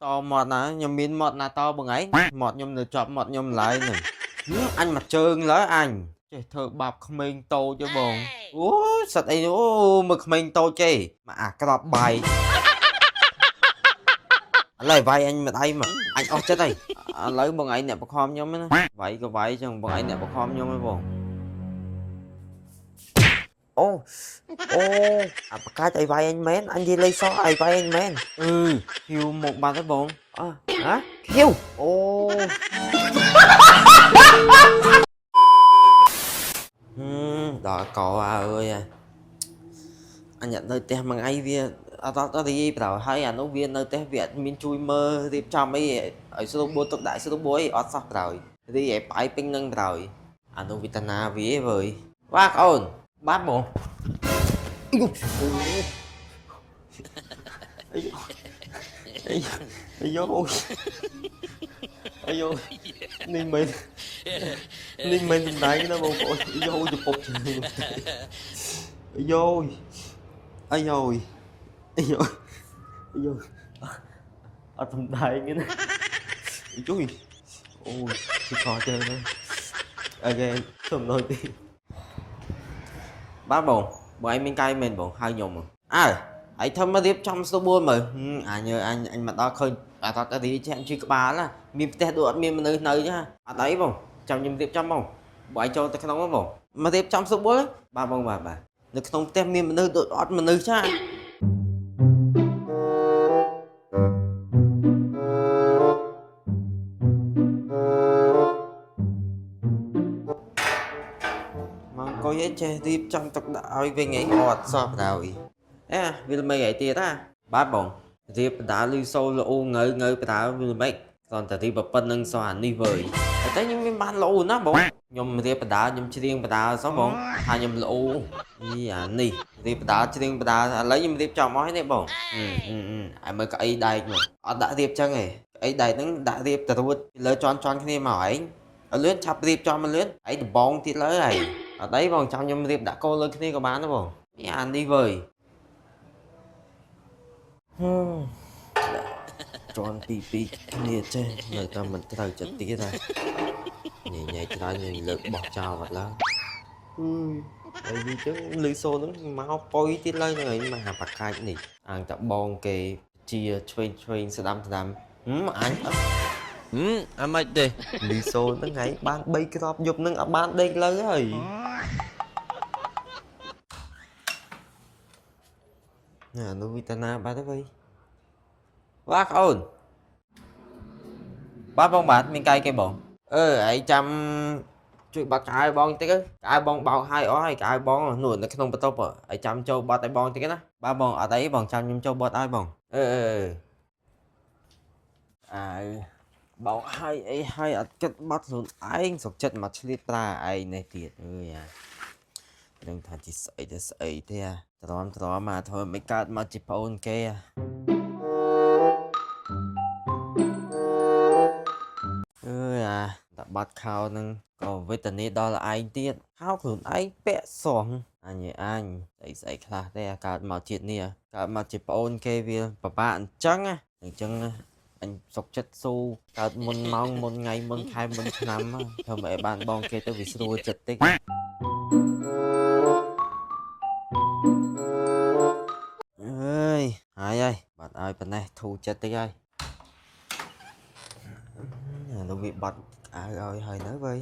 តមាត់ណាខ្ញុំមានមាត់ណាតបងឯងមាត់ខ្ញុំនៅជាប់មាត់ខ្ញុំឡើយហ្នឹងអញមកជើងឡើយអញចេះធ្វើបាបក្មេងតូចទេបងអូសត្វអីអូមើលក្មេងតូចគេមកអាក្របបាយឥឡូវវាយអញមិនអីមកអញអស់ចិត្តហើយឥឡូវបងឯងអ្នកបខំខ្ញុំណាវាយក៏វាយចឹងបងឯងអ្នកបខំខ្ញុំហ៎បងអូអូអាបកាច់ឲ្យវាយអញមែនអញនិយាយលេងសោះឲ្យវាយអញមែនអឺខៀវមកបាត់ហើយបងអ่ะហ៎ខៀវអូដល់កអើយអញនៅផ្ទះមួយថ្ងៃវាអត់អត់និយាយប្រហើយអានោះវានៅផ្ទះវាអត់មានជួយមើលរៀបចំអីឲ្យស្រួលបួលទុកដាក់ស្រួលបួលអីអត់សោះប្រហើយរីឲ្យផ្អែកពេញនឹងប្រហើយអានោះវិតនាវាវើយបាទអូនបាទបងអាយអូអាយនេះមិននេះមិនសំដែងណាបងប្អូនអាយទៅពុបជើងអាយអាយអាយអាយអត់សំដែងទេណាជួយអូយជិះខជើងហ្នឹងអូខេសុំណយទីបាទបងបងឯងមានកាយមែនបងហៅខ្ញុំអើឯងធ្វើមករៀបចំស្ទួបួនមើលអញអញអញមកដល់ឃើញអត់អត់រីចេះជួយក្បាលណាមានផ្ទះដូចអត់មានមនុស្សនៅចាអត់អីបងចាំខ្ញុំរៀបចំបងបងឯងចូលទៅក្នុងបងមករៀបចំស្រួលបាទបងបាទបាទនៅក្នុងផ្ទះមានមនុស្សដូចអត់មនុស្សចាមកអង្គុយឯងចេះរៀបចំទុកដាក់ឲ្យវិញឯងអត់សោះបណ្ដោយអេវាល្មិចឯទៀតណាបាទបងរៀបបណ្ដាលឺសូលអូងើងើបណ្ដាវាល្មិចគ្រាន់តែរៀបប៉ុណ្្នឹងសោះអានេះវើយតែខ្ញុំមានបានល្អណាស់បងខ្ញុំរៀបបណ្ដាខ្ញុំច្រៀងបណ្ដាសោះបងថាខ្ញុំល្អយីអានេះរៀបបណ្ដាច្រៀងបណ្ដាឥឡូវខ្ញុំរៀបចំអស់ហើយនេះបងអឺឲ្យមើលកៅអីដែកមកអត់ដាក់រៀបចឹងឯងកៅអីដែកហ្នឹងដាក់រៀបទៅរួចលើជន់ជន់គ្នាមកឯងឲ្យលឿនឆាប់រៀបចំមកលឿនឯងដបងទៀតលើឯងអត់អីបងចាំខ្ញុំរៀបដាក់កូនលើគ្នាក៏បានដែរបងនេះអានេះវើយហឹមជន់ពីពីគ្នាចេះនៅតែមិនត្រូវចិត្តទៀតហ่ะញ៉ៃញ៉ៃច្រើនញ៉ៃលើកបោះចោលអត់ឡើយអឺហើយវាចឹងលឺសូហ្នឹងមកប៉ុយទៀតឡើយហ្នឹងឯងមកហាបកាច់នេះអាងតបងគេជាឆ្វេងឆ្វេងស្ដាំស្ដាំហឹមអញអត់ ហឹមអាម៉េចទេ លឺសូហ្នឹងឯងបាន3គ្រាប់យប់ហ្នឹងអត់បានដេកលើហើយណានោះវិតាណាបាត់ទៅវិញបាទអូនបាទបងបាទមានកាយគេបងអឺឯងចាំជួយបាត់កៅបងតិចកៅបងបោកឲ្យអស់ហើយកៅបងនោះនៅក្នុងបន្ទប់ឯងចាំចូលបាត់ឲ្យបងតិចណាបាទបងអត់អីបងចាំខ្ញុំចូលបាត់ឲ្យបងអឺអឺអើបោកឲ្យអីឲ្យអត់គិតបាត់ខ្លួនឯងសុកចិត្តមកឆ្លៀតប្រើឯងនេះទៀតអើយអាដឹងថាជាស្អីទៅស្អីទេអាទ្រាំទ្រាំមកធ្វើមិនកើតមកជាប្អូនគេអាអើយអាតែបាត់ខោនឹងក៏វេទនាដល់ឯងទៀតខោខ្លួនឯងពាក់សងអញអញស្អីស្អីខ្លះទេអាកើតមកជាតិនេះកើតមកជាប្អូនគេវាពិបាកអញ្ចឹងណាអញ្ចឹងអញសុកចិត្តស៊ូកើតមុនម៉ោងមុនថ្ងៃមុនខែមុនឆ្នាំធ្វើមិនឲ្យបានបងគេទៅវាស្រួលចិត្តតិចអើយហើយហើយបាត់ឲ្យប៉ុណ្ណេះធូរចិត្តតិចហើយអានោះវាបាត់អាវឲ្យហើយនៅវិញ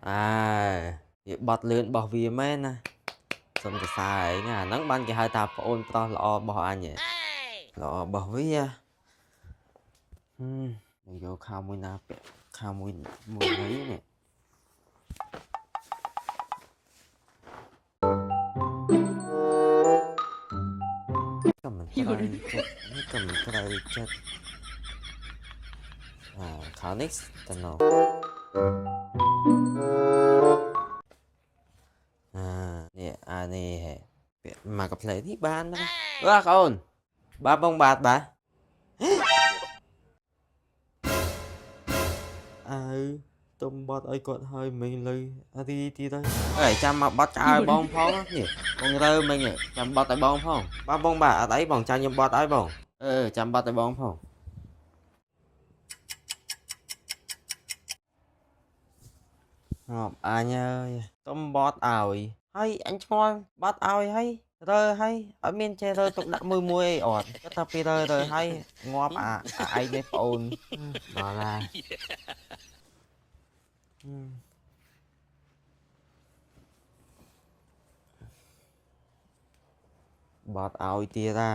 អើវាបាត់លឿនរបស់វាមែនណាសុំសរសើរឯងអាហ្នឹងបានគេហៅថាប្អូនប្រុសល្អរបស់អញល្អរបស់វាហឹមយកខោមួយណាពាក់ខោមួយមួយនេះនេះក៏មិនត្រូវចិត្តនេះក៏មិនត្រូវចិត្តអាខោនេះតំណអានេះអានេះហេពាក់មកកាផ្លេនេះបានណាបាទអូនបាទបងបាទបាទអើត ទុំបត់ឲ្យគាត់ហើយមិញលើអារីទៀតហើយអើយចាំមកបត់ឲ្យបងផងនេះបងរើមិញចាំបត់ឲ្យបងផងបាទបងបាទអត់អីបងចាំខ្ញុំបត់ឲ្យបងអឺចាំបត់ឲ្យបងផងងាប់អញអើយទុំបត់ឲ្យហើយអញឆ្ងល់បត់ឲ្យហើយរើហើយអត់មានចេះរើទុកដាក់មួយមួយអីអត់គាត់ថាពីរើរើហើយងាប់អាឯងនេះប្អូនដល់ឡាបត់ឲ្យទៀតអា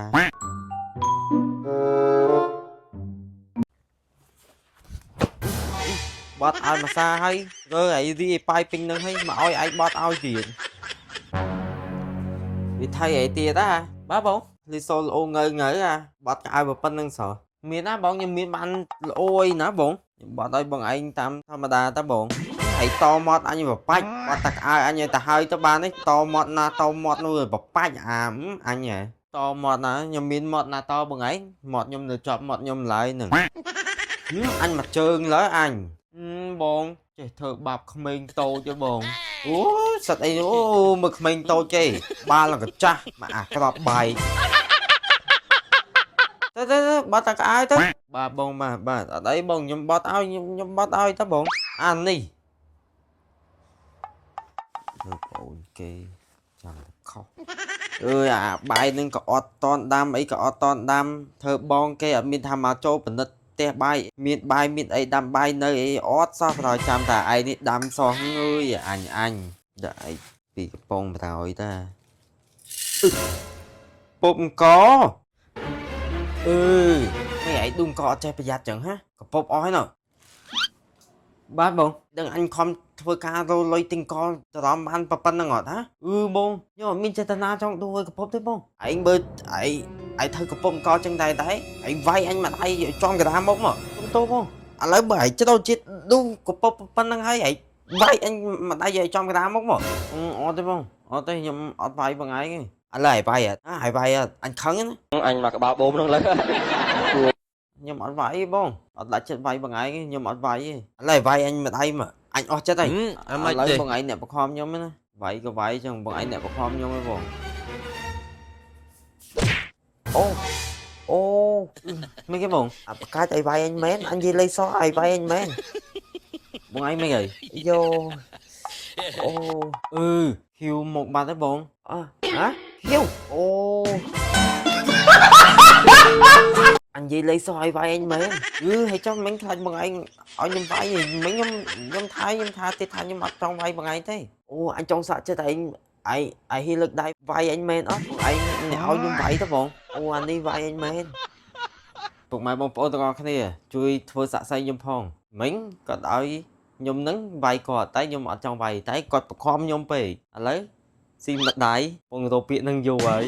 បត់ឲ្យមួយសាហើយរើឲ្យរីឲ្យបាយពេញនឹងហើយមកឲ្យឯងបត់ឲ្យទៀតវិថីអីទៀតអាបាទបងលីសូលអូងើងើអាបត់ឲ្យប៉ុណ្្នឹងសោះមានណាបងខ្ញុំមានបានល្អអីណាបងខ្ញុំបត់ឲ្យបងឯងតាមធម្មតាតាបងហើយតមាត់អញបបាច់បត់តាក្អៅអញទៅហើយទៅបាននេះតមាត់ណាតមាត់នោះបបាច់អាអញហ៎តមាត់ណាខ្ញុំមានមាត់ណាតបងឯងមាត់ខ្ញុំនៅជាប់មាត់ខ្ញុំឡើយនឹងអញមកជើងលើអញបងចេះធ្វើបាបក្មេងតូចទេបងអូសត្វអីអូមើលក្មេងតូចទេបាល់កញ្ចាស់មកអាក្របបាយទៅទៅបត់តាក្អៅទៅបាទបងបាទបាទអត់អីបងខ្ញុំបត់ឲ្យខ្ញុំបត់ឲ្យទៅបងអានេះបងអូនគេចាំតែខុសអើយអាបាយនឹងក៏អត់តនដាំអីក៏អត់តនដាំធ្វើបងគេអត់មានថាមកចូលពិនិត្យផ្ទះបាយមានបាយមានអីដាំបាយនៅអីអត់សោះប្រយចាំតែឯងនេះដាំសោះអើយអញអញដាក់អីពីកំពង់ប្រយតាពុបអង្គអឺនេះឯងឌូអង្គអត់ចេះប្រយ័ត្នចឹងហ៎កពប់អស់ហើយណ៎បាទបងដឹងអញខំធ្វើការរលុយទិញកត្រមបានប៉ុណ្្នឹងអត់ហ៎អឺបងខ្ញុំអត់មានចេតនាចង់ដួលឲ្យកពប់ទេបងឯងមើលឯងឯងធ្វើកពប់អង្គចឹងដែរតែឯងវាយអញមកដៃចំកណ្ដាលមុខមកសុំទោសបងឥឡូវបើឯងជ្រោជាតិឌូកពប់ប៉ុណ្្នឹងហើយឯងវាយអញមកដៃឲ្យចំកណ្ដាលមុខមកអត់ទេបងអត់ទេខ្ញុំអត់វាយបងឯងទេឥឡូវឯងវាយអត់ឯងវាយអត់អញខឹងណា អញមកក្បាលបូមហ្នឹងលើ ខ្ញុំអត់វាយទេបងអត់ដាក់ចិត្តវាយបងឯងទេខ្ញុំអត់វាយទេឥឡូវវាយអញមកដៃមកអញអស់ចិត្តហើយ អាម៉េច ឥឡូវ ទេ បងឯងអ្នកបខំខ្ញុំណាវាយក៏វាយចឹងបងឯងអ្នកបខំខ្ញុំហ៎បងអូអូមិនគេបងអាបកាច់ឲ្យវាយអញមែនអញនិយាយលេងសោះឲ្យវាយអញមែនបងឯងមិនអីយោអូអឺហ៊ីវមកបាត់ហើយបងអ่ะហ៎ហ៊ីវអូអញនិយាយលេងសោះឲ្យវាយអញមែនអឺហើយចង់មិញខ្លាចបងឯងឲ្យខ្ញុំវាយមិញខ្ញុំខ្ញុំថាខ្ញុំថាទៀតថាខ្ញុំអត់ចង់វាយបងឯងទេអូអញចង់សាក់ចិត្តឯងឯងឯងហ៊ានលើកដៃវាយអញមែនអត់បងឯងអ្នកឲ្យខ្ញុំវាយទៅបងអូអានេះវាយអញមែនពុកម៉ែបងប្អូនទាំងអស់គ្នាជួយធ្វើសាក់សៃខ្ញុំផងមិញគាត់ឲ្យខ្ញុំនឹងវាយគាត់តែខ្ញុំអត់ចង់វាយតែគាត់បខំខ្ញុំពេកឥឡូវស៊ីម្ដាយពងរកពាក្យនឹងយូរហើយ